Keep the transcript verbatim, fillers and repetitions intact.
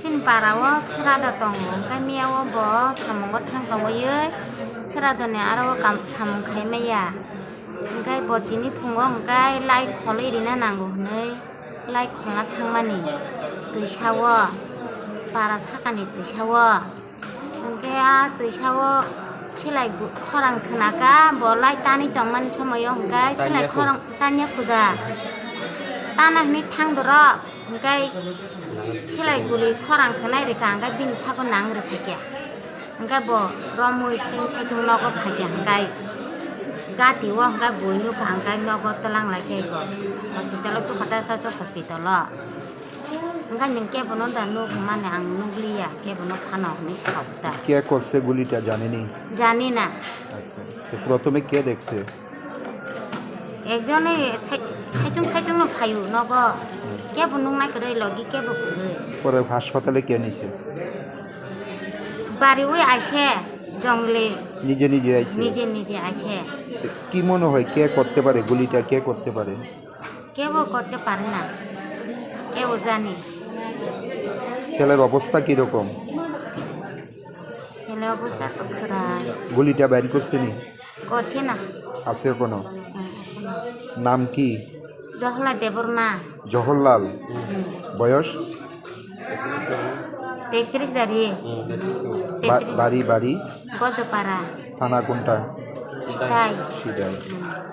Chini para o srada tongo, hwnkhe miya o bo samungo thang tongwi srada ni aro o kam samung khai maya. Hwnkhe bo tini phungo hwnkhe lai kholwi rina nango hwnwi lai kholna thangmani twisa o, para sakani twisa o. Hwnkhe a twisa o selai gu-, khorang khwnaka, bo lai tanwi tongmani somoio hwnkhe selai khorang tanya khuda. Tana hwnwi thang dorok, hwnkhe selai guli khorang khwnai rwkha, hwnkhe bini sago nang rwphaikha. Hwnkhe bo romwi chwng saichung nogo phaikha, hwnkhe gati o hwnkhe bui nukha, hwnkhe nogo twlang laikha eko. Hospital o tubukha ta saichung hospital o. Hwnkhe nwng kebono da nuk hwnmani ang nukliya, kebono phano hwnwi sao ta. কে করছে গুলিটা জানেনি? Jani na. আচ্ছা, তো প্রথমে কে দেখছে? Ekjon ei sai-, saichung saichung no phaio nogo. Kebo nuknai kwrwi logi kebo kwrwi. পরে হাসপাতালে কে নিছে? Bari ui aise jongle নিজে নিজে আইছে? Nije nije aise. তো কি মনে হয় কে করতে পারে গুলিটা, কে করতে পারে? Kebo korte pare na, kebo jani. ছেলের অবস্থা কিরকম? Sele obostha to khwrai. গুলিটা বের করছেনি? Korse na. আছে কোনো? Hmm, আছে na. নাম কি? Johla Deborma. জহরলাল। Hmm. বয়স? Tektris dari. Hmm, tektris. Ba-, Tektris. বাড়ি, বাড়ি? Kojopara. থানা কোনটা? Sidai. Sidai।